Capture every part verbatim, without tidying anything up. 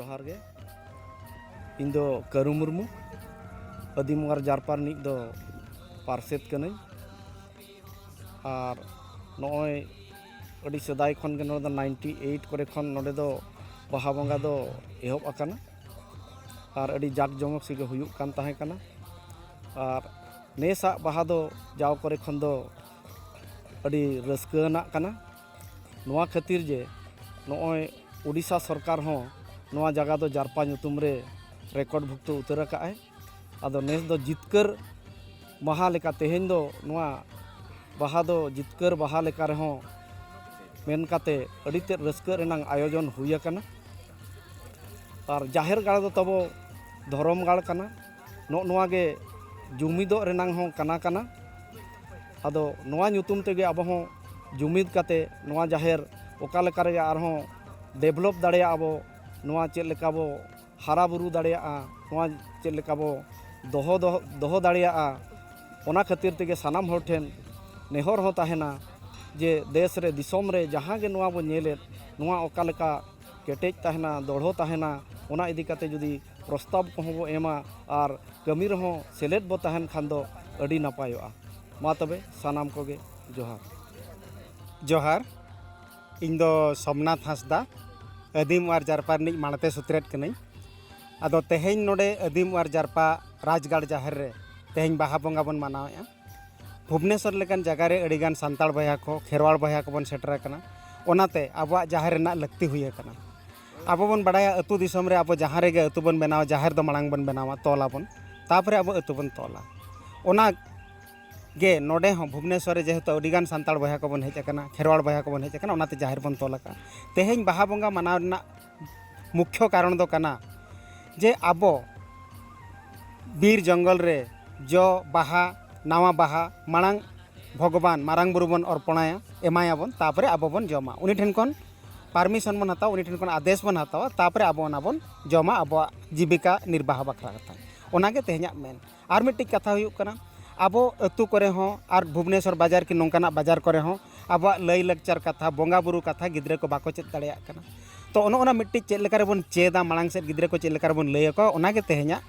ᱡᱚᱦᱟᱨ ᱜᱮ᱾ ᱤᱧ ᱫᱚ ᱠᱟᱹᱨᱩ ᱢᱩᱨᱢᱩ, ᱟᱹᱫᱤᱢ ᱟᱨ ᱡᱟᱨᱯᱟ ᱨᱤᱱᱤᱡ ᱫᱚ ᱯᱟᱨᱥᱮᱛ ᱠᱟᱹᱱᱟᱹᱧ᱾ ᱟᱨ ᱱᱚᱜᱼᱚᱭ ᱟᱹᱰᱤ ᱥᱮᱫᱟᱭ ᱠᱷᱚᱱ ᱜᱮ, ᱱᱚᱰᱮ ᱫᱚ ᱱᱟᱭᱤᱱᱴᱤ ᱮᱭᱤᱴ ᱠᱚᱨᱮ ᱠᱷᱚᱱ ᱱᱚᱰᱮ ᱫᱚ ᱵᱟᱦᱟ ᱵᱚᱸᱜᱟ ᱫᱚ ᱮᱦᱚᱵ ᱟᱠᱟᱱᱟ᱾ ᱟᱨ ᱟᱹᱰᱤ ᱡᱟᱠ ᱡᱚᱢᱚᱠ ᱥᱮ ᱜᱮ ᱦᱩᱭᱩᱜ ᱠᱟᱱ ᱛᱟᱦᱮᱸ ᱠᱟᱱᱟ᱾ ᱟᱨ ᱱᱮᱥᱟᱜ ᱵᱟᱦᱟ ᱫᱚ ᱡᱟᱣ ᱠᱚᱨᱮ ᱠᱷᱚᱱ ᱫᱚ ᱟᱹᱰᱤ ᱨᱟᱹᱥᱠᱟᱹ ᱟᱱᱟᱜ ᱠᱟᱱᱟ᱾ ᱱᱚᱣᱟ ᱠᱷᱟᱹᱛᱤᱨ ᱡᱮ ᱱᱚᱜᱼᱚᱭ ᱳᱰᱤᱥᱟ ᱥᱚᱨᱠᱟᱨ ᱦᱚᱸ ᱱᱚᱣᱟ ᱡᱟᱭᱜᱟ ᱫᱚ ᱡᱟᱨᱯᱟ ᱧᱩᱛᱩᱢ ᱨᱮ ᱨᱮᱠᱚᱨᱰ ᱵᱷᱩᱠᱛᱚ ᱩᱛᱟᱹᱨ ᱟᱠᱟᱫ ᱟᱭ᱾ ᱟᱫᱚ ᱱᱮᱥ ᱫᱚ ᱡᱤᱛᱠᱟᱹᱨ ᱢᱟᱦᱟ ᱞᱮᱠᱟ, ᱛᱮᱦᱮᱧ ᱫᱚ ᱱᱚᱣᱟ ᱵᱟᱦᱟ ᱫᱚ ᱡᱤᱛᱠᱟᱹᱨ ᱵᱟᱦᱟ ᱞᱮᱠᱟ ᱨᱮᱦᱚᱸ ᱢᱮᱱ ᱠᱟᱛᱮ ᱟᱹᱰᱤ ᱛᱮᱫ ᱨᱟᱹᱥᱠᱟᱹ ᱨᱮᱱᱟᱜ ᱟᱭᱳᱡᱚᱱ ᱦᱩᱭ ᱟᱠᱟᱱᱟ᱾ ᱟᱨ ᱡᱟᱦᱮᱨ ᱜᱟᱲ ᱫᱚ ᱛᱟᱵᱚ ᱫᱷᱚᱨᱚᱢ ᱜᱟᱲ ᱠᱟᱱᱟ᱾ ᱱᱚᱜᱼᱚ ᱱᱚᱣᱟ ᱜᱮ ᱡᱩᱢᱤᱫᱚᱜ ᱨᱮᱱᱟᱝ ᱦᱚᱸ ᱠᱟᱱᱟ ᱠᱟᱱᱟ᱾ ᱟᱫᱚ ᱱᱚᱣᱟ ᱧᱩᱛᱩᱢ ᱛᱮᱜᱮ ᱟᱵᱚ ᱦᱚᱸ ᱡᱩᱢᱤᱫ ᱠᱟᱛᱮ ᱱᱚᱣᱟ ᱡᱟᱦᱮᱨ ᱚᱠᱟ ᱞᱮᱠᱟ ᱨᱮᱜᱮ ᱟᱨᱦᱚᱸ ᱰᱮᱵᱷᱞᱚᱯ ᱫᱟᱲᱮᱭᱟᱜᱼᱟ ᱵᱚ, ᱱᱚᱣᱟ ᱪᱮᱫ ᱞᱮᱠᱟ ᱵᱚ ᱦᱟᱨᱟ ᱵᱩᱨᱩ ᱫᱟᱲᱮᱭᱟᱜᱼᱟ, ᱱᱚᱣᱟ ᱪᱮᱫ ᱞᱮᱠᱟ ᱵᱚ ᱫᱚᱦᱚ, ᱫᱚᱦᱚ, ᱫᱚᱦᱚ ᱫᱟᱲᱮᱭᱟᱜᱼᱟ, ᱚᱱᱟ ᱠᱷᱟᱹᱛᱤᱨ ᱛᱮᱜᱮ ᱥᱟᱱᱟᱢ ᱦᱚᱲ ᱴᱷᱮᱱ ᱱᱮᱦᱚᱨ ᱦᱚᱸ ᱛᱟᱦᱮᱱᱟ ᱡᱮ ᱫᱮᱥ ᱨᱮ, ᱫᱤᱥᱚᱢ ᱨᱮ ᱡᱟᱦᱟᱸ ᱜᱮ ᱱᱚᱣᱟ ᱵᱚ ᱧᱮᱞᱮᱫ, ᱱᱚᱣᱟ ᱚᱠᱟ ᱞᱮᱠᱟ ᱠᱮᱴᱮᱡ ᱛᱟᱦᱮᱱᱟ, ᱫᱚᱲᱦᱚ ᱛᱟᱦᱮᱱᱟ, ᱚᱱᱟ ᱤᱫᱤ ᱠᱟᱛᱮ ᱡᱩᱫᱤ ᱯᱨᱚᱥᱛᱟᱵ ᱠᱚᱦᱚᱸ ᱵᱚ ᱮᱢᱟ ᱟᱨ ᱠᱟᱹᱢᱤ ᱨᱮᱦᱚᱸ ᱥᱮᱞᱮᱫ ᱵᱚ ᱛᱟᱦᱮᱱ ᱠᱷᱟᱱ ᱫᱚ ᱟᱹᱰᱤ ᱱᱟᱯᱟᱭᱚᱜᱼᱟ᱾ ᱢᱟ ᱛᱚᱵᱮ ᱥᱟᱱᱟᱢ ᱠᱚᱜᱮ ᱡᱚᱦᱟᱨ᱾ ᱡᱚᱦᱟᱨ᱾ ᱤᱧ ᱫᱚ ᱥᱳᱢᱱᱟᱛᱷ ᱦᱟᱸᱥᱫᱟ, ᱟᱹᱫᱤᱢ ᱟᱨ ᱡᱟᱨᱯᱟ ᱨᱤᱱᱤᱡ ᱢᱟᱲᱛᱮ ᱥᱩᱛᱨᱮᱛ ᱠᱟᱹᱱᱟᱹᱧ᱾ ᱟᱫᱚ ᱛᱮᱦᱮᱧ ᱱᱚᱰᱮ ᱟᱹᱫᱤᱢ ᱟᱨ ᱡᱟᱨᱯᱟ ᱨᱟᱡᱽᱜᱟᱲ ᱡᱟᱦᱮᱨ ᱨᱮ ᱛᱮᱦᱮᱧ ᱵᱟᱦᱟ ᱵᱚᱸᱜᱟ ᱵᱚᱱ ᱢᱟᱱᱟᱣᱮᱫᱼᱟ᱾ ᱵᱷᱩᱵᱽᱱᱮᱥᱚᱨ ᱞᱮᱠᱟᱱ ᱡᱟᱭᱜᱟ ᱨᱮ ᱟᱹᱰᱤᱜᱟᱱ ᱥᱟᱱᱛᱟᱲ ᱵᱚᱭᱦᱟ ᱠᱚ, ᱠᱷᱮᱨᱣᱟᱲ ᱵᱚᱭᱦᱟ ᱠᱚᱵᱚᱱ ᱥᱮᱴᱮᱨ ᱟᱠᱟᱱᱟ᱾ ᱚᱱᱟᱛᱮ ᱟᱵᱚᱣᱟᱜ ᱡᱟᱦᱮᱨ ᱨᱮᱱᱟᱜ ᱞᱟᱹᱠᱛᱤ ᱦᱩᱭ ᱟᱠᱟᱱᱟ᱾ ᱟᱵᱚ ᱵᱚᱱ ᱵᱟᱲᱟᱭᱟ, ᱟᱹᱛᱩ ᱫᱤᱥᱚᱢ ᱨᱮ ᱟᱵᱚ ᱡᱟᱦᱟᱸ ᱨᱮᱜᱮ ᱟᱹᱛᱩ ᱵᱚᱱ ᱵᱮᱱᱟᱣᱟ, ᱡᱟᱦᱮᱨ ᱫᱚ ᱢᱟᱲᱟᱝ ᱵᱚᱱ ᱵᱮᱱᱟᱣᱟ, ᱛᱚᱞ ᱟᱵᱚᱱ, ᱛᱟᱯᱚᱨᱮ ᱟᱵᱚ ᱟᱹᱛᱩ ᱵᱚᱱ ᱛᱚᱞᱟ᱾ ᱚᱱᱟ ᱜᱮ ᱱᱚᱰᱮ ᱦᱚᱸ ᱵᱷᱩᱵᱽᱱᱮᱥᱚᱨ ᱨᱮ ᱡᱮᱦᱮᱛᱩ ᱟᱹᱰᱤᱜᱟᱱ ᱥᱟᱱᱛᱟᱲ ᱵᱚᱭᱦᱟ ᱠᱚᱵᱚᱱ ᱦᱮᱡ ᱟᱠᱟᱱᱟ, ᱠᱷᱮᱨᱣᱟᱲ ᱵᱚᱭᱦᱟ ᱠᱚᱵᱚᱱ ᱦᱮᱡ ᱟᱠᱟᱱᱟ, ᱚᱱᱟᱛᱮ ᱡᱟᱦᱮᱨ ᱵᱚᱱ ᱛᱚᱞ ᱟᱠᱟᱫᱼᱟ᱾ ᱛᱮᱦᱮᱧ ᱵᱟᱦᱟ ᱵᱚᱸᱜᱟ ᱢᱟᱱᱟᱣ ᱨᱮᱱᱟᱜ ᱢᱩᱠᱠᱷᱚ ᱠᱟᱨᱚᱱ ᱫᱚ ᱠᱟᱱᱟ ᱡᱮ ᱟᱵᱚ ᱵᱤᱨ ᱡᱚᱝᱜᱚᱞ ᱨᱮ ᱡᱚ ᱵᱟᱦᱟ, ᱱᱟᱣᱟ ᱵᱟᱦᱟ ᱢᱟᱲᱟᱝ ᱵᱷᱚᱜᱚᱵᱟᱱ ᱢᱟᱨᱟᱝ ᱵᱩᱨᱩ ᱵᱚᱱ ᱚᱨᱯᱚᱬᱟᱭᱟ, ᱮᱢᱟᱭᱟᱵᱚᱱ, ᱛᱟᱯᱚᱨᱮ ᱟᱵᱚ ᱵᱚᱱ ᱡᱚᱢᱟ᱾ ᱩᱱᱤ ᱴᱷᱮᱱ ᱠᱷᱚᱱ ᱯᱟᱨᱢᱤᱥᱚᱱ ᱵᱚᱱ ᱦᱟᱛᱟᱣᱟ, ᱩᱱᱤ ᱴᱷᱮᱱ ᱠᱷᱚᱱ ᱟᱫᱮᱥ ᱵᱚᱱ ᱦᱟᱛᱟᱣᱟ, ᱛᱟᱯᱚᱨᱮ ᱟᱵᱚ ᱚᱱᱟ ᱵᱚᱱ ᱡᱚᱢᱟ ᱟᱵᱚᱣᱟᱜ ᱡᱤᱵᱤᱠᱟ ᱱᱤᱨᱵᱟᱦᱟ ᱵᱟᱠᱷᱨᱟ ᱠᱟᱛᱷᱟ᱾ ᱚᱱᱟᱜᱮ ᱛᱮᱦᱮᱧᱟᱜ ᱢᱮᱱ᱾ ᱟᱨ ᱢᱤᱫᱴᱤᱡ ᱠᱟᱛᱷᱟ ᱦᱩᱭᱩᱜ ᱠᱟᱱᱟ, ᱟᱵᱚ ᱟᱹᱛᱩ ᱠᱚᱨᱮ ᱦᱚᱸ ᱟᱨ ᱵᱷᱩᱵᱽᱱᱮᱥᱚᱨ ᱵᱟᱡᱟᱨ ᱠᱤ ᱱᱚᱝᱠᱟᱱᱟᱜ ᱵᱟᱡᱟᱨ ᱠᱚᱨᱮ ᱦᱚᱸ ᱟᱵᱚᱣᱟᱜ ᱞᱟᱹᱭᱼᱞᱟᱠᱪᱟᱨ ᱠᱟᱛᱷᱟ, ᱵᱚᱸᱜᱟ ᱵᱩᱨᱩ ᱠᱟᱛᱷᱟ ᱜᱤᱫᱽᱨᱟᱹ ᱠᱚ ᱵᱟᱠᱚ ᱪᱮᱫ ᱫᱟᱲᱮᱭᱟᱜ ᱠᱟᱱᱟ᱾ ᱛᱚ ᱚᱱᱮ ᱚᱱᱟ ᱢᱤᱫᱴᱤᱡ ᱪᱮᱫ ᱞᱮᱠᱟ ᱨᱮᱵᱚᱱ ᱪᱮᱫᱟ, ᱢᱟᱲᱟᱝ ᱥᱮᱫ ᱜᱤᱫᱽᱨᱟᱹ ᱠᱚ ᱪᱮᱫ ᱞᱮᱠᱟ ᱨᱮᱵᱚᱱ ᱞᱟᱹᱭ ᱟᱠᱚᱣᱟ, ᱚᱱᱟᱜᱮ ᱛᱮᱦᱮᱧᱟᱜ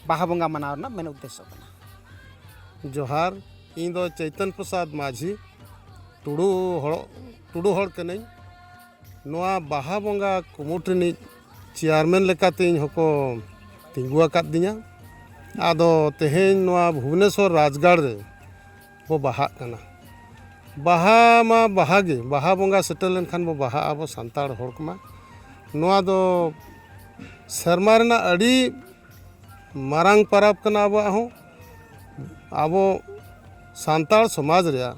ᱵᱟᱦᱟ ᱵᱚᱸᱜᱟ ᱢᱟᱱᱟᱣ ᱨᱮᱱᱟᱜ ᱢᱮᱱ ᱩᱫᱽᱫᱮᱥᱥᱚ ᱠᱟᱱᱟ᱾ ᱡᱚᱦᱟᱨ, ᱤᱧ ᱫᱚ ᱪᱳᱭᱛᱚᱱ ᱯᱨᱚᱥᱟᱫᱽ ᱢᱟᱹᱡᱷᱤ, ᱴᱩᱰᱩ ᱦᱚᱲ, ᱴᱩᱰᱩ ᱦᱚᱲ ᱠᱟᱹᱱᱟᱹᱧ᱾ ᱱᱚᱣᱟ ᱵᱟᱦᱟ ᱵᱚᱸᱜᱟ ᱠᱩᱢᱩᱴ ᱨᱤᱱᱤᱡ ᱪᱮᱭᱟᱨᱢᱮᱱ ᱞᱮᱠᱟᱛᱮ ᱤᱧ ᱦᱚᱸᱠᱚ ᱛᱤᱸᱜᱩ ᱟᱠᱟᱫᱤᱧᱟ᱾ ᱟᱫᱚ ᱛᱮᱦᱮᱧ ᱱᱚᱣᱟ ᱵᱷᱩᱵᱽᱱᱮᱥᱚᱨ ᱨᱟᱡᱽᱜᱟᱲ ᱨᱮ ᱵᱚ ᱵᱟᱦᱟᱜ ᱠᱟᱱᱟ᱾ ᱵᱟᱦᱟ ᱢᱟ ᱵᱟᱦᱟ ᱜᱮ, ᱵᱟᱦᱟ ᱵᱚᱸᱜᱟ ᱥᱮᱴᱮᱨ ᱞᱮᱱᱠᱷᱟᱱ ᱵᱚ ᱵᱟᱦᱟᱜᱼᱟ ᱟᱵᱚ ᱥᱟᱱᱛᱟᱲ ᱦᱚᱲ ᱠᱚᱢᱟ᱾ ᱱᱚᱣᱟ ᱫᱚ ᱥᱮᱨᱢᱟ ᱨᱮᱱᱟᱜ ᱟᱹᱰᱤ ᱢᱟᱨᱟᱝ ᱯᱟᱨᱟᱵᱽ ᱠᱟᱱᱟ ᱟᱵᱚᱣᱟᱜ ᱦᱚᱸ᱾ ᱟᱵᱚ ᱥᱟᱱᱛᱟᱲ ᱥᱚᱢᱟᱡᱽ ᱨᱮᱭᱟᱜ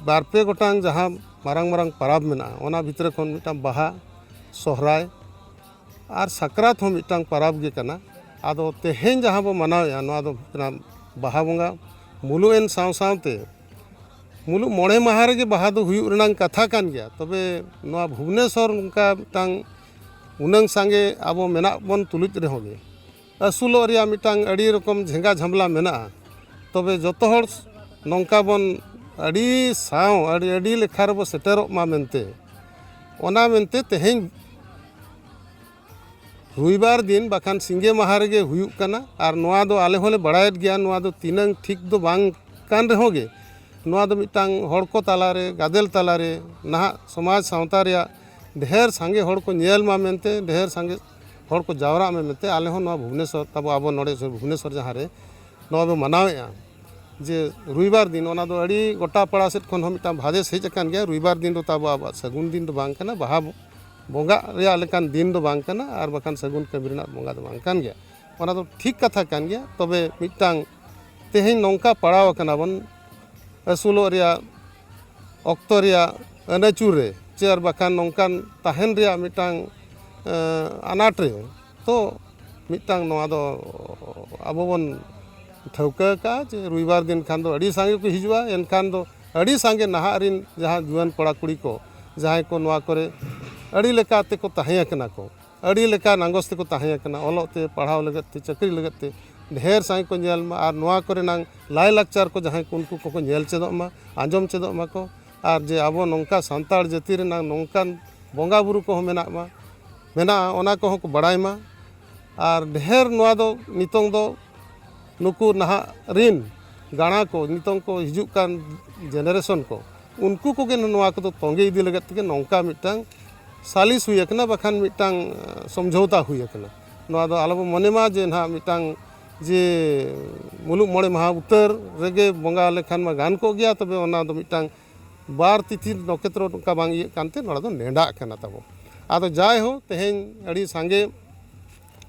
ᱵᱟᱨ ᱯᱮ ᱜᱚᱴᱟᱝ ᱡᱟᱦᱟᱸ ᱢᱟᱨᱟᱝ ᱢᱟᱨᱟᱝ ᱯᱟᱨᱟᱵᱽ ᱢᱮᱱᱟᱜᱼᱟ, ᱚᱱᱟ ᱵᱷᱤᱛᱨᱤ ᱠᱷᱚᱱ ᱢᱤᱫᱴᱟᱝ ᱵᱟᱦᱟ, ᱥᱚᱦᱨᱟᱭ ᱟᱨ ᱥᱟᱠᱨᱟᱛ ᱦᱚᱸ ᱢᱤᱫᱴᱟᱝ ᱯᱟᱨᱟᱵᱽ ᱜᱮ ᱠᱟᱱᱟ᱾ ᱟᱫᱚ ᱛᱮᱦᱮᱧ ᱡᱟᱦᱟᱸ ᱵᱚ ᱢᱟᱱᱟᱣᱮᱫᱼᱟ, ᱱᱚᱣᱟ ᱫᱚ ᱦᱩᱭᱩᱜ ᱠᱟᱱᱟ ᱵᱟᱦᱟ ᱵᱚᱸᱜᱟ᱾ ᱢᱩᱞᱩᱜ ᱮᱱ ᱥᱟᱶ ᱥᱟᱶᱛᱮ ᱢᱩᱞᱩᱜ ᱢᱚᱬᱮ ᱢᱟᱦᱟ ᱨᱮᱜᱮ ᱵᱟᱦᱟ ᱫᱚ ᱦᱩᱭᱩᱜ ᱨᱮᱱᱟᱜ ᱠᱟᱛᱷᱟ ᱠᱟᱱ ᱜᱮᱭᱟ᱾ ᱛᱚᱵᱮ ᱱᱚᱣᱟ ᱵᱷᱩᱵᱽᱱᱮᱥᱚᱨ ᱱᱚᱝᱠᱟ ᱢᱤᱫᱴᱟᱝ ᱩᱱᱟᱹᱝ ᱥᱟᱸᱜᱮ ᱟᱵᱚ ᱢᱮᱱᱟᱜ ᱵᱚᱱ ᱛᱩᱞᱩᱡ ᱨᱮᱦᱚᱸ ᱜᱮ, ᱟᱹᱥᱩᱞᱚᱜ ᱨᱮᱭᱟᱜ ᱢᱤᱫᱴᱟᱝ ᱟᱹᱰᱤ ᱨᱚᱠᱚᱢ ᱡᱷᱮᱸᱜᱟ ᱡᱷᱟᱢᱞᱟ ᱢᱮᱱᱟᱜᱼᱟ᱾ ᱛᱚᱵᱮ ᱡᱚᱛᱚ ᱦᱚᱲ ᱱᱚᱝᱠᱟ ᱵᱚᱱ ᱟᱹᱰᱤ ᱥᱟᱶ, ᱟᱹᱰᱤ, ᱟᱹᱰᱤ ᱞᱮᱠᱷᱟ ᱨᱮᱵᱚ ᱥᱮᱴᱮᱨᱚᱜ ᱢᱟ ᱢᱮᱱᱛᱮ, ᱚᱱᱟ ᱢᱮᱱᱛᱮ ᱛᱮᱦᱮᱧ ᱨᱚᱵᱤᱵᱟᱨ ᱫᱤᱱ ᱵᱟᱠᱷᱟᱱ ᱥᱤᱸᱜᱮ ᱢᱟᱦᱟ ᱨᱮᱜᱮ ᱦᱩᱭᱩᱜ ᱠᱟᱱᱟ᱾ ᱟᱨ ᱱᱚᱣᱟ ᱫᱚ ᱟᱞᱮ ᱦᱚᱸᱞᱮ ᱵᱟᱲᱟᱭᱮᱫ ᱜᱮᱭᱟ, ᱱᱚᱣᱟ ᱫᱚ ᱛᱤᱱᱟᱹᱝ ᱴᱷᱤᱠ ᱫᱚ ᱵᱟᱝ ᱠᱟᱱ ᱨᱮᱦᱚᱸ ᱜᱮ, ᱱᱚᱣᱟ ᱫᱚ ᱢᱤᱫᱴᱟᱝ ᱦᱚᱲ ᱠᱚ ᱛᱟᱞᱟᱨᱮ, ᱜᱟᱫᱮᱞ ᱛᱟᱞᱟᱨᱮ, ᱱᱟᱦᱟᱜ ᱥᱚᱢᱟᱡᱽ ᱥᱟᱶᱛᱟ ᱨᱮᱭᱟᱜ ᱰᱷᱮᱨ ᱥᱟᱸᱜᱮ ᱦᱚᱲ ᱠᱚ ᱧᱮᱞ ᱢᱟ ᱢᱮᱱᱛᱮ, ᱰᱷᱮᱨ ᱥᱟᱸᱜᱮ ᱦᱚᱲ ᱠᱚ ᱡᱟᱣᱨᱟᱜ ᱢᱟ ᱢᱮᱱᱛᱮ, ᱟᱞᱮ ᱦᱚᱸ ᱱᱚᱣᱟ ᱵᱷᱩᱵᱽᱱᱮᱥᱚᱨ, ᱛᱟᱵᱚ ᱟᱵᱚ ᱱᱚᱰᱮ ᱥᱩᱨ ᱵᱷᱩᱵᱽᱱᱮᱥᱚᱨ ᱡᱟᱦᱟᱸ ᱨᱮ ᱱᱚᱣᱟ ᱵᱚ ᱢᱟᱱᱟᱣᱮᱫᱼᱟ, ᱡᱮ ᱨᱚᱵᱤᱵᱟᱨ ᱫᱤᱱ, ᱚᱱᱟ ᱫᱚ ᱟᱹᱰᱤ ᱜᱚᱴᱟ ᱯᱟᱲᱟ ᱥᱮᱫ ᱠᱷᱚᱱ ᱦᱚᱸ ᱢᱤᱫᱴᱟᱝ ᱵᱷᱟᱫᱮᱥ ᱦᱮᱡ ᱟᱠᱟᱱ ᱜᱮᱭᱟ᱾ ᱨᱚᱵᱤᱵᱟᱨ ᱫᱤᱱ ᱫᱚ ᱛᱟᱵᱚ ᱟᱵᱚᱣᱟᱜ ᱥᱟᱹᱜᱩᱱ ᱫᱤᱱ ᱫᱚ ᱵᱟᱝ ᱠᱟᱱᱟ, ᱵᱟᱦᱟ ᱵᱚ-, ᱵᱚᱸᱜᱟᱜ ᱨᱮᱭᱟᱜ ᱞᱮᱠᱟᱱ ᱫᱤᱱ ᱫᱚ ᱵᱟᱝ ᱠᱟᱱᱟ, ᱟᱨ ᱵᱟᱠᱷᱟᱱ ᱥᱟᱹᱜᱩᱱ ᱠᱟᱹᱢᱤ ᱨᱮᱱᱟᱜ ᱵᱚᱸᱜᱟ ᱫᱚ ᱵᱟᱝ ᱠᱟᱱ ᱜᱮᱭᱟ᱾ ᱚᱱᱟ ᱫᱚ ᱴᱷᱤᱠ ᱠᱟᱛᱷᱟ ᱠᱟᱱ ᱜᱮᱭᱟ᱾ ᱛᱚᱵᱮ ᱢᱤᱫᱴᱟᱝ ᱛᱮᱦᱮᱧ ᱱᱚᱝᱠᱟ ᱯᱟᱲᱟᱣ ᱟᱠᱟᱱᱟ ᱵᱚᱱ, ᱟᱹᱥᱩᱞᱚᱜ ᱨᱮᱭᱟᱜ ᱚᱠᱛᱚ ᱨᱮᱭᱟᱜ ᱟᱹᱱᱟᱹᱪᱩᱨ ᱨᱮ, ᱪᱮ ᱟᱨ ᱵᱟᱠᱷᱟᱱ ᱱᱚᱝᱠᱟᱱ ᱛᱟᱦᱮᱱ ᱨᱮᱭᱟᱜ ᱢᱤᱫᱴᱟᱝ, ᱮᱸ, ᱟᱱᱟᱴ ᱨᱮ, ᱛᱚ ᱢᱤᱫᱴᱟᱝ ᱱᱚᱣᱟ ᱫᱚ ᱟᱵᱚ ᱵᱚᱱ ᱴᱷᱟᱹᱣᱠᱟᱹ ᱟᱠᱟᱫᱼᱟ ᱡᱮ ᱨᱚᱵᱤᱵᱟᱨ ᱫᱤᱱ ᱠᱷᱟᱱ ᱫᱚ ᱟᱹᱰᱤ ᱥᱟᱸᱜᱮ ᱠᱚ ᱦᱤᱡᱩᱜᱼᱟ, ᱮᱱᱠᱷᱟᱱ ᱫᱚ ᱟᱹᱰᱤ ᱥᱟᱸᱜᱮ ᱱᱟᱦᱟᱜ ᱨᱤᱱ ᱡᱟᱦᱟᱸ ᱡᱩᱣᱟᱹᱱ ᱠᱚᱲᱟ ᱠᱩᱲᱤ ᱠᱚ, ᱡᱟᱦᱟᱸᱭ ᱠᱚ ᱱᱚᱣᱟ ᱠᱚᱨᱮ ᱟᱹᱰᱤ ᱞᱮᱠᱟ ᱛᱮᱠᱚ ᱛᱟᱦᱮᱸ ᱟᱠᱟᱱᱟ ᱠᱚ, ᱟᱹᱰᱤ ᱞᱮᱠᱟ ᱱᱟᱝᱜᱚᱥ ᱛᱮᱠᱚ ᱛᱟᱦᱮᱸ ᱟᱠᱟᱱᱟ, ᱚᱞᱚᱜ ᱛᱮ, ᱯᱟᱲᱦᱟᱣ ᱞᱟᱹᱜᱤᱫ ᱛᱮ, ᱪᱟᱹᱠᱨᱤ ᱞᱟᱹᱜᱤᱫ ᱛᱮ, ᱰᱷᱮᱨ ᱥᱟᱸᱜᱮ ᱠᱚ ᱧᱮᱞ ᱢᱟ᱾ ᱟᱨ ᱱᱚᱣᱟ ᱠᱚᱨᱮᱱᱟᱝ ᱞᱟᱭᱼᱞᱟᱠᱪᱟᱨ ᱠᱚ ᱡᱟᱦᱟᱸᱭ ᱠᱚ, ᱩᱱᱠᱩ ᱠᱚᱠᱚ ᱧᱮᱞ ᱪᱮᱫᱚᱜ ᱢᱟ, ᱟᱸᱡᱚᱢ ᱪᱮᱫᱚᱜ ᱢᱟᱠᱚ᱾ ᱟᱨ ᱡᱮ ᱟᱵᱚ ᱱᱚᱝᱠᱟ ᱥᱟᱱᱛᱟᱲ ᱡᱟᱹᱛᱤ ᱨᱮᱱᱟᱝ ᱱᱚᱝᱠᱟᱱ ᱵᱚᱸᱜᱟ ᱵᱩᱨᱩ ᱠᱚᱦᱚᱸ ᱢᱮᱱᱟᱜ ᱢᱟ, ᱢᱮᱱᱟᱜᱼᱟ, ᱚᱱᱟ ᱠᱚᱦᱚᱸ ᱠᱚ ᱵᱟᱲᱟᱭ ᱢᱟ᱾ ᱟᱨ ᱰᱷᱮᱨ ᱱᱚᱣᱟ ᱫᱚ ᱱᱤᱛᱚᱝ ᱫᱚ ᱱᱩᱠᱩ ᱱᱟᱦᱟᱜ ᱨᱤᱱ ᱜᱟᱬᱟ ᱠᱚ, ᱱᱤᱛᱚᱝ ᱠᱚ ᱦᱤᱡᱩᱜ ᱠᱟᱱ ᱡᱮᱱᱟᱨᱮᱥᱚᱱ ᱠᱚ, ᱩᱱᱠᱩ ᱠᱚᱜᱮ ᱱᱚᱣᱟ ᱠᱚᱫᱚ ᱛᱚᱸᱜᱮ ᱤᱫᱤ ᱞᱟᱹᱜᱤᱫ ᱛᱮᱜᱮ ᱱᱚᱝᱠᱟ ᱢᱤᱫᱴᱟᱝ ᱥᱟᱞᱤᱥ ᱦᱩᱭ ᱟᱠᱟᱱᱟ, ᱵᱟᱠᱷᱟᱱ ᱢᱤᱫᱴᱟᱝ, ᱟᱸ, ᱥᱚᱢᱡᱷᱚᱣᱛᱟ ᱦᱩᱭ ᱟᱠᱟᱱᱟ᱾ ᱱᱚᱣᱟ ᱫᱚ ᱟᱞᱚᱵᱚᱱ ᱢᱚᱱᱮ ᱢᱟ ᱡᱮ ᱱᱟᱦᱟᱜ ᱢᱤᱫᱴᱟᱝ ᱡᱮ ᱢᱩᱞᱩᱜ ᱢᱚᱬᱮ ᱢᱟᱦᱟ ᱩᱛᱟᱹᱨ ᱨᱮᱜᱮ ᱵᱚᱸᱜᱟ ᱞᱮᱠᱷᱟᱱ ᱢᱟ ᱜᱟᱱ ᱠᱚᱜ ᱜᱮᱭᱟ, ᱛᱚᱵᱮ ᱚᱱᱟ ᱫᱚ ᱢᱤᱫᱴᱟᱝ ᱵᱟᱨ ᱛᱤᱛᱷᱤ ᱱᱚᱠᱷᱮᱛᱨᱚ ᱱᱚᱝᱠᱟ ᱵᱟᱝ ᱤᱭᱟᱹᱜ ᱠᱟᱱᱛᱮ ᱱᱚᱰᱮ ᱫᱚ ᱱᱮᱰᱟᱜ ᱠᱟᱱᱟ ᱛᱟᱵᱚ᱾ ᱟᱫᱚ ᱡᱟᱭᱦᱳᱠ, ᱛᱮᱦᱮᱧ ᱟᱹᱰᱤ ᱥᱟᱸᱜᱮ,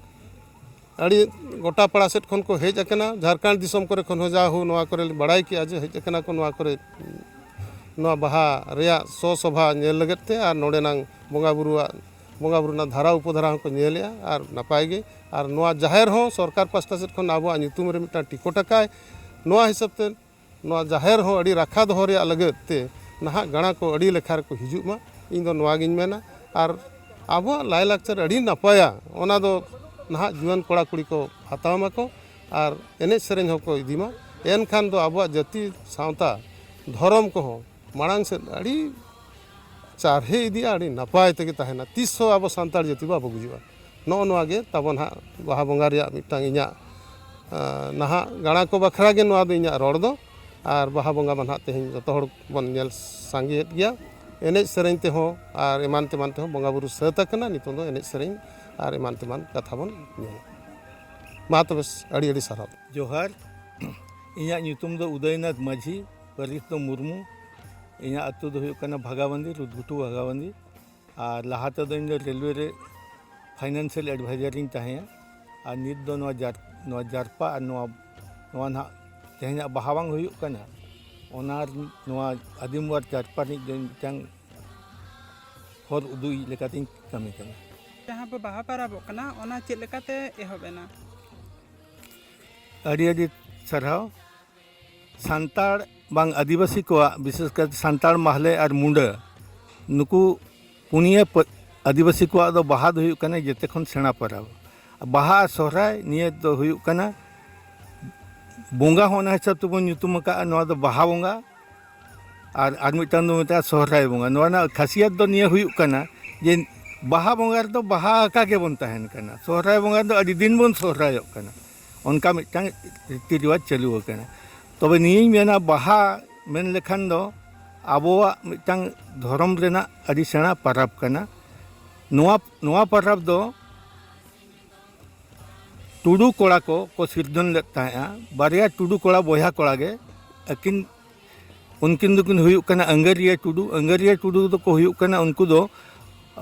ᱟᱹᱰᱤ ᱜᱚᱴᱟ ᱯᱟᱲᱟ ᱥᱮᱫ ᱠᱷᱚᱱ ᱠᱚ ᱦᱮᱡ ᱟᱠᱟᱱᱟ, ᱡᱷᱟᱨᱠᱷᱚᱸᱰ ᱫᱤᱥᱚᱢ ᱠᱚᱨᱮ ᱠᱷᱚᱱ ᱦᱚᱸ ᱡᱟ ᱦᱳ ᱱᱚᱣᱟ ᱠᱚᱨᱮ ᱞᱮ ᱵᱟᱲᱟᱭ ᱠᱮᱜᱼᱟ ᱡᱮ ᱦᱮᱡ ᱟᱠᱟᱱᱟ ᱠᱚ ᱱᱚᱣᱟ ᱠᱚᱨᱮ, ᱱᱚᱣᱟ ᱵᱟᱦᱟ ᱨᱮᱭᱟᱜ ᱥᱚ ᱥᱚᱵᱷᱟ ᱧᱮᱞ ᱞᱟᱹᱜᱤᱫ ᱛᱮ, ᱟᱨ ᱱᱚᱰᱮᱱᱟᱝ ᱵᱚᱸᱜᱟ ᱵᱩᱨᱩᱣᱟᱜ, ᱵᱚᱸᱜᱟ ᱵᱩᱨᱩ ᱨᱮᱱᱟᱜ ᱫᱷᱟᱨᱟ ᱩᱯᱚᱫᱷᱟᱨᱟ ᱦᱚᱸᱠᱚ ᱧᱮᱞᱮᱜᱼᱟ, ᱟᱨ ᱱᱟᱯᱟᱭ ᱜᱮ᱾ ᱟᱨ ᱱᱚᱣᱟ ᱡᱟᱦᱮᱨ ᱦᱚᱸ ᱥᱚᱨᱠᱟᱨ ᱯᱟᱥᱴᱟ ᱥᱮᱫ ᱠᱷᱚᱱ ᱟᱵᱚᱣᱟᱜ ᱧᱩᱛᱩᱢ ᱨᱮ ᱢᱤᱫᱴᱟᱝ ᱴᱤᱠᱚᱴ ᱟᱠᱟᱭ, ᱱᱚᱣᱟ ᱦᱤᱥᱟᱹᱵ ᱛᱮ ᱱᱚᱣᱟ ᱡᱟᱦᱮᱨ ᱦᱚᱸ ᱟᱹᱰᱤ ᱨᱟᱠᱷᱟ ᱫᱚᱦᱚ ᱨᱮᱭᱟᱜ ᱞᱟᱹᱜᱤᱫ ᱛᱮ ᱱᱟᱦᱟᱜ ᱜᱟᱬᱟ ᱠᱚ ᱟᱹᱰᱤ ᱞᱮᱠᱷᱟ ᱨᱮᱠᱚ ᱦᱤᱡᱩᱜ ᱢᱟ, ᱤᱧ ᱫᱚ ᱱᱚᱣᱟ ᱜᱤᱧ ᱢᱮᱱᱟ᱾ ᱟᱨ ᱟᱵᱚᱣᱟᱜ ᱞᱟᱭᱼᱞᱟᱠᱪᱟᱨ ᱟᱹᱰᱤ ᱱᱟᱯᱟᱭᱟ, ᱚᱱᱟ ᱫᱚ ᱱᱟᱦᱟᱜ ᱡᱩᱣᱟᱹᱱ ᱠᱚᱲᱟ ᱠᱩᱲᱤ ᱠᱚ ᱦᱟᱛᱟᱣ ᱢᱟᱠᱚ ᱟᱨ ᱮᱱᱮᱡ ᱥᱮᱨᱮᱧ ᱦᱚᱸᱠᱚ ᱤᱫᱤ ᱢᱟ᱾ ᱮᱱᱠᱷᱟᱱ ᱫᱚ ᱟᱵᱚᱣᱟᱜ ᱡᱟᱹᱛᱤ, ᱥᱟᱶᱛᱟ, ᱫᱷᱚᱨᱚᱢ ᱠᱚᱦᱚᱸ ᱢᱟᱲᱟᱝ ᱥᱮᱫ ᱟᱹᱰᱤ ᱪᱟᱨᱦᱮ ᱤᱫᱤᱜᱼᱟ, ᱟᱹᱰᱤ ᱱᱟᱯᱟᱭ ᱛᱮᱜᱮ ᱛᱟᱦᱮᱱᱟ᱾ ᱛᱤᱥ ᱦᱚᱸ ᱟᱵᱚ ᱥᱟᱱᱛᱟᱲ ᱡᱟᱹᱛᱤ ᱵᱟᱵᱚ ᱜᱩᱡᱩᱜᱼᱟ᱾ ᱱᱚᱜᱼᱚ ᱱᱚᱣᱟ ᱜᱮ ᱛᱟᱵᱚᱱ ᱦᱟᱸᱜ ᱵᱟᱦᱟ ᱵᱚᱸᱜᱟ ᱨᱮᱭᱟᱜ ᱢᱤᱫᱴᱟᱝ ᱤᱧᱟᱹᱜ, ᱟᱸ, ᱱᱟᱦᱟᱜ ᱜᱟᱬᱟ ᱠᱚ ᱵᱟᱠᱷᱨᱟ ᱜᱮ ᱱᱚᱣᱟ ᱫᱚ ᱤᱧᱟᱹᱜ ᱨᱚᱲ ᱫᱚ᱾ ᱟᱨ ᱵᱟᱦᱟ ᱵᱚᱸᱜᱟ ᱢᱟ ᱱᱟᱦᱟᱜ ᱛᱮᱦᱮᱧ ᱡᱚᱛᱚ ᱦᱚᱲ ᱵᱚᱱ ᱧᱮᱞ ᱥᱟᱸᱜᱮᱭᱮᱫ ᱜᱮᱭᱟ, ᱮᱱᱮᱡ ᱥᱮᱨᱮᱧ ᱛᱮᱦᱚᱸ ᱟᱨ ᱮᱢᱟᱱ ᱛᱮᱢᱟᱱ ᱛᱮᱦᱚᱸ ᱵᱚᱸᱜᱟ ᱵᱩᱨᱩ ᱥᱟᱹᱛ ᱟᱠᱟᱱᱟ᱾ ᱱᱤᱛᱚᱝ ᱫᱚ ᱮᱱᱮᱡ ᱥᱮᱨᱮᱧ ᱟᱨ ᱮᱢᱟᱱ ᱛᱮᱢᱟᱱ ᱠᱟᱛᱷᱟ ᱵᱚᱱ ᱧᱮᱞᱟ᱾ ᱢᱟ ᱛᱚᱵᱮ, ᱟᱹᱰᱤ ᱟᱹᱰᱤ ᱥᱟᱨᱦᱟᱣ᱾ ᱡᱚᱦᱟᱨ, ᱤᱧᱟᱹᱜ ᱧᱩᱛᱩᱢ ᱫᱚ ᱩᱫᱚᱭᱱᱟᱛᱷ ᱢᱟᱹᱡᱷᱤ, ᱯᱟᱹᱨᱤᱥ ᱫᱚ ᱢᱩᱨᱢᱩ᱾ ᱤᱧᱟᱹᱜ ᱟᱹᱛᱩ ᱫᱚ ᱦᱩᱭᱩᱜ ᱠᱟᱱᱟ ᱵᱷᱟᱜᱟᱵᱟᱸᱫᱤ, ᱨᱩᱫᱷᱜᱷᱩᱴᱩ ᱵᱷᱟᱜᱟᱵᱟᱸᱫᱤ᱾ ᱟᱨ ᱞᱟᱦᱟ ᱛᱮᱫᱚ ᱤᱧ ᱫᱚ ᱨᱮᱞᱣᱮ ᱨᱮ ᱯᱷᱟᱭᱱᱟᱱᱥᱤᱭᱟᱞ ᱮᱰᱵᱷᱟᱭᱡᱟᱨ ᱤᱧ ᱛᱟᱦᱮᱸᱭᱟ᱾ ᱟᱨ ᱱᱤᱛ ᱫᱚ ᱱᱚᱣᱟ ᱡᱟᱨ-, ᱱᱚᱣᱟ ᱡᱟᱨᱯᱟ ᱟᱨ ᱱᱚᱣᱟ, ᱱᱚᱣᱟ ᱱᱟᱦᱟᱜ ᱛᱮᱦᱮᱧᱟᱜ ᱵᱟᱦᱟ ᱵᱟᱝ ᱦᱩᱭᱩᱜ ᱠᱟᱱᱟ, ᱚᱱᱟ ᱨᱮ-, ᱱᱚᱣᱟ ᱟᱹᱫᱤᱢ ᱚᱣᱟᱨ ᱡᱟᱨᱯᱟ ᱨᱤᱱᱤᱡ ᱫᱚ ᱢᱤᱫᱴᱟᱝ ᱦᱚᱨ ᱩᱫᱩᱜᱤᱡ ᱞᱮᱠᱟᱛᱤᱧ ᱠᱟᱹᱢᱤ ᱠᱟᱱᱟ᱾ ᱡᱟᱦᱟᱸ ᱵᱚ ᱵᱟᱦᱟ ᱯᱟᱨᱟᱵᱚᱜ ᱠᱟᱱᱟ, ᱚᱱᱟ ᱪᱮᱫ ᱞᱮᱠᱟᱛᱮ ᱮᱦᱚᱵ ᱮᱱᱟ? ᱟᱹᱰᱤ ᱟᱹᱰᱤ ᱥᱟᱨᱦᱟᱣ᱾ ᱥᱟᱱᱛᱟᱲ ᱵᱟᱝ ᱟᱹᱫᱤᱵᱟᱹᱥᱤ ᱠᱚᱣᱟᱜ, ᱵᱤᱥᱮᱥ ᱠᱟᱛᱮ ᱥᱟᱱᱛᱟᱲ, ᱢᱟᱦᱞᱮ ᱟᱨ ᱢᱩᱸᱰᱟᱹ, ᱱᱩᱠᱩ ᱯᱩᱱᱭᱟᱹ ᱯᱟᱹ-, ᱟᱹᱫᱤᱵᱟᱹᱥᱤ ᱠᱚᱣᱟᱜ ᱫᱚ ᱵᱟᱦᱟ ᱫᱚ ᱦᱩᱭᱩᱜ ᱠᱟᱱᱟ ᱡᱮᱛᱮ ᱠᱷᱚᱱ ᱥᱮᱬᱟ ᱯᱚᱨᱚᱵᱽ᱾ ᱵᱟᱦᱟ ᱟᱨ ᱥᱚᱦᱨᱟᱭ ᱱᱤᱭᱟᱹ ᱫᱚ ᱦᱩᱭᱩᱜ ᱠᱟᱱᱟ ᱵᱚᱸᱜᱟ ᱦᱚᱸ ᱚᱱᱟ ᱦᱤᱥᱟᱹᱵ ᱛᱮᱵᱚᱱ ᱧᱩᱛᱩᱢ ᱟᱠᱟᱫᱼᱟ, ᱱᱚᱣᱟ ᱫᱚ ᱵᱟᱦᱟ ᱵᱚᱸᱜᱟ᱾ ᱟᱨ ᱟᱨ ᱢᱤᱫᱴᱟᱝ ᱫᱚ ᱢᱮᱛᱟᱜᱼᱟ ᱥᱚᱦᱨᱟᱭ ᱵᱚᱸᱜᱟ᱾ ᱱᱚᱣᱟ ᱨᱮᱱᱟᱜ ᱠᱷᱟᱥᱤᱭᱟᱛ ᱫᱚ ᱱᱤᱭᱟᱹ ᱦᱩᱭᱩᱜ ᱠᱟᱱᱟ ᱡᱮ ᱵᱟᱦᱟ ᱵᱚᱸᱜᱟ ᱨᱮᱫᱚ ᱵᱟᱦᱟ ᱟᱠᱟ ᱜᱮᱵᱚᱱ ᱛᱟᱦᱮᱱ ᱠᱟᱱᱟ, ᱥᱚᱦᱨᱟᱭ ᱵᱚᱸᱜᱟ ᱨᱮᱫᱚ ᱟᱹᱰᱤ ᱫᱤᱱ ᱵᱚᱱ ᱥᱚᱦᱨᱟᱭᱚᱜ ᱠᱟᱱᱟ᱾ ᱚᱱᱠᱟ ᱢᱤᱫᱴᱟᱝ ᱨᱤᱛᱤ ᱨᱮᱣᱟᱡᱽ ᱪᱟᱹᱞᱩ ᱟᱠᱟᱱᱟ᱾ ᱛᱚᱵᱮ ᱱᱤᱭᱟᱹᱧ ᱢᱮᱱᱟ, ᱵᱟᱦᱟ ᱢᱮᱱ ᱞᱮᱠᱷᱟᱱ ᱫᱚ ᱟᱵᱚᱣᱟᱜ ᱢᱤᱫᱴᱟᱝ ᱫᱷᱚᱨᱚᱢ ᱨᱮᱱᱟᱜ ᱟᱹᱰᱤ ᱥᱮᱬᱟ ᱯᱟᱨᱟᱵᱽ ᱠᱟᱱᱟ᱾ ᱱᱚᱣᱟ ᱱᱚᱣᱟ ᱯᱟᱨᱟᱵᱽ ᱫᱚ ᱴᱩᱰᱩ ᱠᱚᱲᱟ ᱠᱚ ᱠᱚ ᱥᱤᱨᱡᱚᱱ ᱞᱮᱫ ᱛᱟᱦᱮᱸᱫᱼᱟ᱾ ᱵᱟᱨᱭᱟ ᱴᱩᱰᱩ ᱠᱚᱲᱟ, ᱵᱚᱭᱦᱟ ᱠᱚᱲᱟ ᱜᱮ ᱟᱹᱠᱤᱱ, ᱩᱱᱠᱤᱱ ᱫᱚᱠᱤᱱ ᱦᱩᱭᱩᱜ ᱠᱟᱱᱟ ᱟᱹᱝᱜᱟᱹᱨᱤᱭᱟᱹ ᱴᱩᱰᱩ᱾ ᱟᱹᱝᱜᱟᱹᱨᱤᱭᱟᱹ ᱴᱩᱰᱩ ᱫᱚᱠᱚ ᱦᱩᱭᱩᱜ ᱠᱟᱱᱟ, ᱩᱱᱠᱩ ᱫᱚ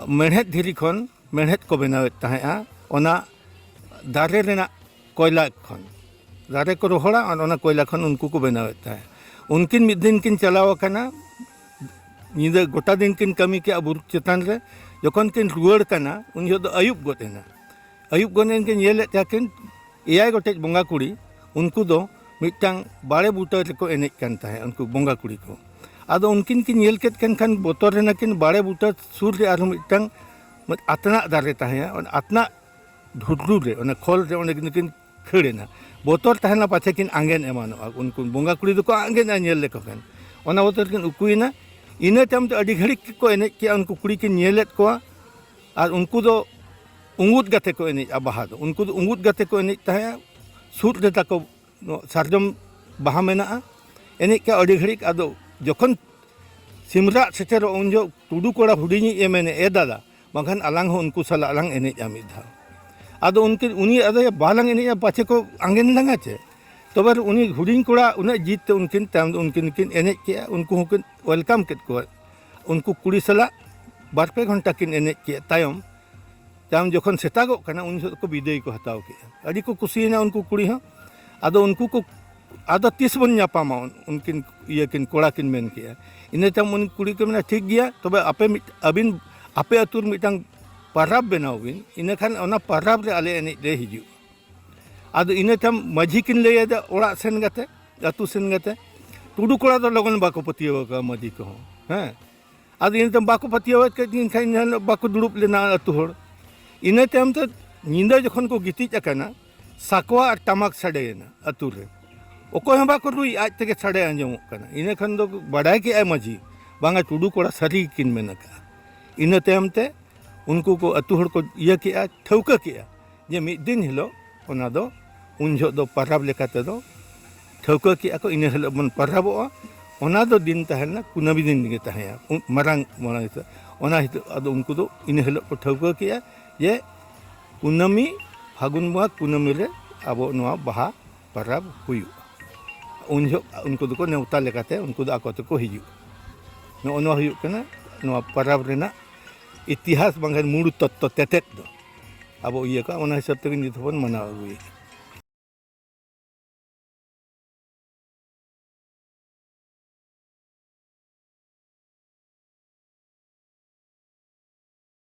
ᱢᱮᱬᱦᱮᱫ ᱫᱷᱤᱨᱤ ᱠᱷᱚᱱ ᱢᱮᱬᱦᱮᱫ ᱠᱚ ᱵᱮᱱᱟᱣᱮᱫ ᱛᱟᱦᱮᱸᱫᱼᱟ, ᱚᱱᱟ ᱫᱟᱨᱮ ᱨᱮᱱᱟᱜ ᱠᱚᱭᱞᱟ ᱠᱷᱚᱱ᱾ ᱫᱟᱨᱮ ᱠᱚ ᱨᱚᱦᱚᱲᱟ, ᱚᱱ-, ᱚᱱᱟ ᱠᱚᱭᱞᱟ ᱠᱷᱚᱱ ᱩᱱᱠᱩ ᱠᱚ ᱵᱮᱱᱟᱣᱮᱫ ᱛᱟᱦᱮᱸᱫ᱾ ᱩᱱᱠᱤᱱ ᱢᱤᱫ ᱫᱤᱱ ᱠᱤᱱ ᱪᱟᱞᱟᱣ ᱟᱠᱟᱱᱟ, ᱧᱤᱫᱟᱹ ᱜᱚᱴᱟ ᱫᱤᱱ ᱠᱤᱱ ᱠᱟᱹᱢᱤ ᱠᱮᱜᱼᱟ ᱵᱩᱨᱩ ᱪᱮᱛᱟᱱ ᱨᱮ᱾ ᱡᱚᱠᱷᱚᱱ ᱠᱤᱱ ᱨᱩᱣᱟᱹᱲ ᱠᱟᱱᱟ, ᱩᱱ ᱡᱚᱦᱚᱜ ᱫᱚ ᱟᱹᱭᱩᱵ ᱜᱚᱫ ᱮᱱᱟ᱾ ᱟᱹᱭᱩᱵ ᱜᱚᱫ ᱮᱱ ᱠᱤᱱ ᱧᱮᱞᱮᱫ ᱛᱟᱦᱮᱸ ᱠᱤᱱ ᱮᱭᱟᱭ ᱜᱚᱴᱮᱡ ᱵᱚᱸᱜᱟ ᱠᱩᱲᱤ, ᱩᱱᱠᱩ ᱫᱚ ᱢᱤᱫᱴᱟᱝ ᱵᱟᱲᱮ ᱵᱩᱴᱟᱹ ᱨᱮᱠᱚ ᱮᱱᱮᱡ ᱠᱟᱱ ᱛᱟᱦᱮᱸᱫ, ᱩᱱᱠᱩ ᱵᱚᱸᱜᱟ ᱠᱩᱲᱤ ᱠᱚ᱾ ᱟᱫᱚ ᱩᱱᱠᱤᱱ ᱠᱤᱱ ᱧᱮᱞ ᱠᱮᱫ ᱠᱤᱱ ᱠᱷᱟᱱ ᱵᱚᱛᱚᱨ ᱮᱱᱟ ᱠᱤᱱ᱾ ᱵᱟᱲᱮ ᱵᱩᱴᱟᱹ ᱥᱩᱨ ᱨᱮ ᱟᱨᱦᱚᱸ ᱢᱤᱫᱴᱟᱝ ᱟᱛᱱᱟᱜ ᱫᱟᱨᱮ ᱛᱟᱦᱮᱸᱫ, ᱚᱱᱟ ᱟᱛᱱᱟᱜ ᱰᱷᱩᱰᱨᱩ ᱨᱮ, ᱚᱱᱟ ᱠᱷᱚᱞ ᱨᱮ ᱚᱸᱰᱮ ᱠᱤᱱ ᱠᱷᱟᱹᱲ ᱮᱱᱟ᱾ ᱵᱚᱛᱚᱨ ᱛᱟᱦᱮᱱᱟ ᱯᱟᱪᱷᱮ ᱠᱤᱱ ᱟᱸᱜᱮᱱ ᱮᱢᱟᱱᱚᱜᱼᱟ, ᱩᱱᱠᱩ ᱵᱚᱸᱜᱟ ᱠᱩᱲᱤ ᱫᱚᱠᱚ ᱟᱸᱜᱮᱱᱟ ᱧᱮᱞ ᱞᱮᱠᱚ ᱠᱷᱟᱱ᱾ ᱚᱱᱟ ᱵᱚᱛᱚᱨ ᱠᱤᱱ ᱩᱠᱩᱭᱮᱱᱟ᱾ ᱤᱱᱟᱹ ᱛᱟᱭᱚᱢ ᱫᱚ ᱟᱹᱰᱤ ᱜᱷᱟᱹᱲᱤᱡ ᱜᱮᱠᱚ ᱮᱱᱮᱡ ᱠᱮᱜᱼᱟ, ᱩᱱᱠᱩ ᱠᱩᱲᱤ ᱠᱤᱱ ᱧᱮᱞᱮᱫ ᱠᱚᱣᱟ᱾ ᱟᱨ ᱩᱱᱠᱩ ᱫᱚ ᱩᱸᱜᱩᱫ ᱠᱟᱛᱮ ᱠᱚ ᱮᱱᱮᱡᱼᱟ ᱵᱟᱦᱟ ᱫᱚ᱾ ᱩᱱᱠᱩ ᱫᱚ ᱩᱸᱜᱩᱫ ᱠᱟᱛᱮ ᱠᱚ ᱮᱱᱮᱡ ᱛᱟᱦᱮᱸᱜᱼᱟ᱾ ᱥᱩᱨ ᱨᱮ ᱛᱟᱠᱚ ᱥᱟᱨᱡᱚᱢ ᱵᱟᱦᱟ ᱢᱮᱱᱟᱜᱼᱟ᱾ ᱮᱱᱮᱡ ᱠᱮᱜᱼᱟ ᱟᱹᱰᱤ ᱜᱷᱟᱹᱲᱤᱡ᱾ ᱟᱫᱚ ᱡᱚᱠᱷᱚᱱ ᱥᱤᱢᱨᱟᱜ ᱥᱮᱴᱮᱨᱚᱜ, ᱩᱱ ᱡᱚᱦᱚᱜ ᱴᱩᱰᱩ ᱠᱚᱲᱟ ᱦᱩᱰᱤᱧᱤᱡ ᱮ ᱢᱮᱱᱮ, "ᱮ ᱫᱟᱫᱟ, ᱵᱟᱝᱠᱷᱟᱱ ᱟᱞᱟᱝ ᱦᱚᱸ ᱩᱱᱠᱩ ᱥᱟᱞᱟᱜ ᱞᱟᱝ ᱮᱱᱮᱡᱼᱟ ᱢᱤᱫ ᱫᱷᱟᱣ᱾" ᱟᱫᱚ ᱩᱱᱠᱤᱱ, ᱩᱱᱤ ᱟᱫᱚᱭ, "ᱵᱟᱞᱟᱝ ᱮᱱᱮᱡᱼᱟ, ᱯᱟᱪᱷᱮ ᱠᱚ ᱟᱸᱜᱮᱱ ᱞᱟᱝᱟ ᱪᱮ?" ᱛᱚᱵᱮ ᱩᱱᱤ ᱦᱩᱰᱤᱧ ᱠᱚᱲᱟ ᱩᱱᱟᱹᱜ ᱡᱤᱫ ᱛᱮ ᱩᱱᱠᱤᱱ ᱛᱟᱭᱚᱢ ᱫᱚ ᱩᱱᱠᱤᱱ ᱠᱤᱱ ᱮᱱᱮᱡ ᱠᱮᱜᱼᱟ᱾ ᱩᱱᱠᱩ ᱦᱚᱸᱠᱤᱱ welcome ᱠᱮᱫ ᱠᱚᱣᱟ᱾ ᱩᱱᱠᱩ ᱠᱩᱲᱤ ᱥᱟᱞᱟᱜ ᱵᱟᱨ ᱯᱮ ᱜᱷᱚᱱᱴᱟ ᱠᱤᱱ ᱮᱱᱮᱡ ᱠᱮᱜᱼᱟ᱾ ᱛᱟᱭᱚᱢ, ᱛᱟᱭᱚᱢ ᱡᱚᱠᱷᱚᱱ ᱥᱮᱛᱟᱜᱚᱜ ᱠᱟᱱᱟ, ᱩᱱ ᱡᱚᱦᱚᱜ ᱠᱚ ᱵᱤᱫᱟᱹᱭ ᱠᱚ ᱦᱟᱛᱟᱣ ᱠᱮᱜᱼᱟ᱾ ᱟᱹᱰᱤ ᱠᱚ ᱠᱩᱥᱤᱭᱮᱱᱟ ᱩᱱᱠᱩ ᱠᱩᱲᱤ ᱦᱚᱸ᱾ ᱟᱫᱚ ᱩᱱᱠᱩ ᱠᱚ, "ᱟᱫᱚ ᱛᱤᱥ ᱵᱚᱱ ᱧᱟᱯᱟᱢᱟ?" ᱩᱱᱠᱤᱱ ᱤᱭᱟᱹ ᱠᱤᱱ, ᱠᱚᱲᱟ ᱠᱤᱱ ᱢᱮᱱ ᱠᱮᱜᱼᱟ᱾ ᱤᱱᱟᱹ ᱛᱟᱭᱚᱢ ᱩᱱᱤ ᱠᱩᱲᱤ ᱠᱚ ᱢᱮᱱᱟ, "ᱴᱷᱤᱠ ᱜᱮᱭᱟ, ᱛᱚᱵᱮ ᱟᱯᱮ ᱢᱤᱫ, ᱟᱹᱵᱤᱱ ᱟᱯᱮ ᱟᱹᱛᱩ ᱨᱮ ᱢᱤᱫᱴᱟᱝ ᱯᱟᱨᱟᱵᱽ ᱵᱮᱱᱟᱣ ᱵᱤᱱ, ᱤᱱᱟᱹᱠᱷᱟᱱ ᱚᱱᱟ ᱯᱟᱨᱟᱵᱽ ᱨᱮ ᱟᱞᱮ ᱮᱱᱮᱡ ᱞᱮ ᱦᱤᱡᱩᱜᱼᱟ᱾" ᱟᱫᱚ ᱤᱱᱟᱹ ᱛᱟᱭᱚᱢ ᱢᱟᱹᱡᱷᱤ ᱠᱤᱱ ᱞᱟᱹᱭ ᱟᱫᱮ ᱚᱲᱟᱜ ᱥᱮᱱ ᱠᱟᱛᱮ, ᱟᱹᱛᱩ ᱥᱮᱱ ᱠᱟᱛᱮ᱾ ᱴᱩᱰᱩ ᱠᱚᱲᱟ ᱫᱚ ᱞᱚᱜᱚᱱ ᱵᱟᱠᱚ ᱯᱟᱹᱛᱭᱟᱹᱣ ᱟᱠᱚᱣᱟ ᱢᱟᱹᱡᱷᱤ ᱠᱚᱦᱚᱸ, ᱦᱮᱸ᱾ ᱟᱫᱚ ᱤᱱᱟᱹ ᱛᱟᱭᱚᱢ ᱵᱟᱠᱚ ᱯᱟᱹᱛᱭᱟᱹᱣ ᱠᱮᱫ ᱠᱤᱱ ᱠᱷᱟᱱ, ᱤᱱᱟᱹ ᱦᱤᱞᱳᱜ ᱵᱟᱠᱚ ᱫᱩᱲᱩᱵ ᱞᱮᱱᱟ ᱟᱹᱛᱩ ᱦᱚᱲ᱾ ᱤᱱᱟᱹ ᱛᱟᱭᱚᱢ ᱛᱮ ᱧᱤᱫᱟᱹ ᱡᱚᱠᱷᱚᱱ ᱠᱚ ᱜᱤᱛᱤᱡ ᱟᱠᱟᱱᱟ, ᱥᱟᱠᱣᱟ ᱟᱨ ᱴᱟᱢᱟᱠ ᱥᱟᱰᱮᱭᱮᱱᱟ ᱟᱹᱛᱩ ᱨᱮ᱾ ᱚᱠᱚᱭ ᱦᱚᱸ ᱵᱟᱠᱚ ᱨᱩᱭ, ᱟᱡ ᱛᱮᱜᱮ ᱥᱟᱰᱮ ᱟᱸᱡᱚᱢᱚᱜ ᱠᱟᱱᱟ᱾ ᱤᱱᱟᱹ ᱠᱷᱟᱱ ᱫᱚ ᱵᱟᱰᱟᱭ ᱠᱮᱜᱼᱟᱭ ᱢᱟᱹᱡᱷᱤ, ᱵᱟᱝᱟ, ᱴᱩᱰᱩ ᱠᱚᱲᱟ ᱥᱟᱹᱨᱤ ᱜᱮᱠᱤᱱ ᱢᱮᱱ ᱟᱠᱟᱜᱼᱟ᱾ ᱤᱱᱟᱹ ᱛᱟᱭᱚᱢ ᱛᱮ ᱩᱱᱠᱩ ᱠᱚ, ᱟᱹᱛᱩ ᱦᱚᱲ ᱠᱚ ᱤᱭᱟᱹ ᱠᱮᱜᱼᱟ, ᱴᱷᱟᱹᱣᱠᱟᱹ ᱠᱮᱜᱼᱟ ᱡᱮ ᱢᱤᱫ ᱫᱤᱱ ᱦᱤᱞᱳᱜ ᱚᱱᱟ ᱫᱚ, ᱩᱱ ᱡᱚᱦᱚᱜ ᱫᱚ ᱯᱟᱨᱟᱵᱽ ᱞᱮᱠᱟ ᱛᱮᱫᱚ ᱴᱷᱟᱹᱣᱠᱟᱹ ᱠᱮᱜᱼᱟ ᱠᱚ, ᱤᱱᱟᱹ ᱦᱤᱞᱳᱜ ᱵᱚᱱ ᱯᱟᱨᱟᱵᱚᱜᱼᱟ᱾ ᱚᱱᱟ ᱫᱚ ᱫᱤᱱ ᱛᱟᱦᱮᱸ ᱞᱮᱱᱟ, ᱠᱩᱱᱟᱹᱢᱤ ᱫᱤᱱ ᱜᱮ ᱛᱟᱦᱮᱸᱭᱟ, ᱩᱱ ᱢᱟᱨᱟᱝ, ᱢᱟᱨᱟᱝ ᱦᱤᱥᱟᱹᱵ᱾ ᱚᱱᱟ ᱦᱤᱥᱟᱹᱵ ᱟᱫᱚ ᱩᱱᱠᱩ ᱫᱚ ᱤᱱᱟᱹ ᱦᱤᱞᱳᱜ ᱠᱚ ᱴᱷᱟᱹᱣᱠᱟᱹ ᱠᱮᱜᱼᱟ ᱡᱮ ᱠᱩᱱᱟᱹᱢᱤ, ᱯᱷᱟᱹᱜᱩᱱ ᱵᱚᱸᱜᱟ ᱠᱩᱱᱟᱹᱢᱤ ᱨᱮ ᱟᱵᱚ ᱱᱚᱣᱟ ᱵᱟᱦᱟ ᱯᱟᱨᱟᱵᱽ ᱦᱩᱭᱩᱜᱼᱟ᱾ ᱩᱱ ᱡᱚᱦᱚᱜ ᱩᱱᱠᱩ ᱫᱚᱠᱚ ᱱᱮᱣᱛᱟ ᱞᱮᱠᱟᱛᱮ ᱩᱱᱠᱩ ᱫᱚ ᱟᱠᱚ ᱛᱮᱠᱚ ᱦᱤᱡᱩᱜᱼᱟ᱾ ᱱᱚᱜᱼᱚ ᱱᱚᱣᱟ ᱦᱩᱭᱩᱜ ᱠᱟᱱᱟ ᱱᱚᱣᱟ ᱯᱟᱨᱟᱵᱽ ᱨᱮᱱᱟᱜ ᱤᱛᱤᱦᱟᱥ, ᱵᱟᱝᱠᱷᱟᱱ ᱢᱩᱲ ᱛᱚᱛᱛᱚ ᱛᱮᱛᱮᱫ ᱫᱚ᱾ ᱟᱵᱚ ᱤᱭᱟᱹ ᱠᱚ, ᱚᱱᱟ ᱦᱤᱥᱟᱹᱵ ᱛᱮᱜᱮ ᱱᱤᱛ ᱦᱚᱸᱵᱚᱱ ᱢᱟᱱᱟᱣ ᱟᱹᱜᱩᱭᱮᱫᱟ᱾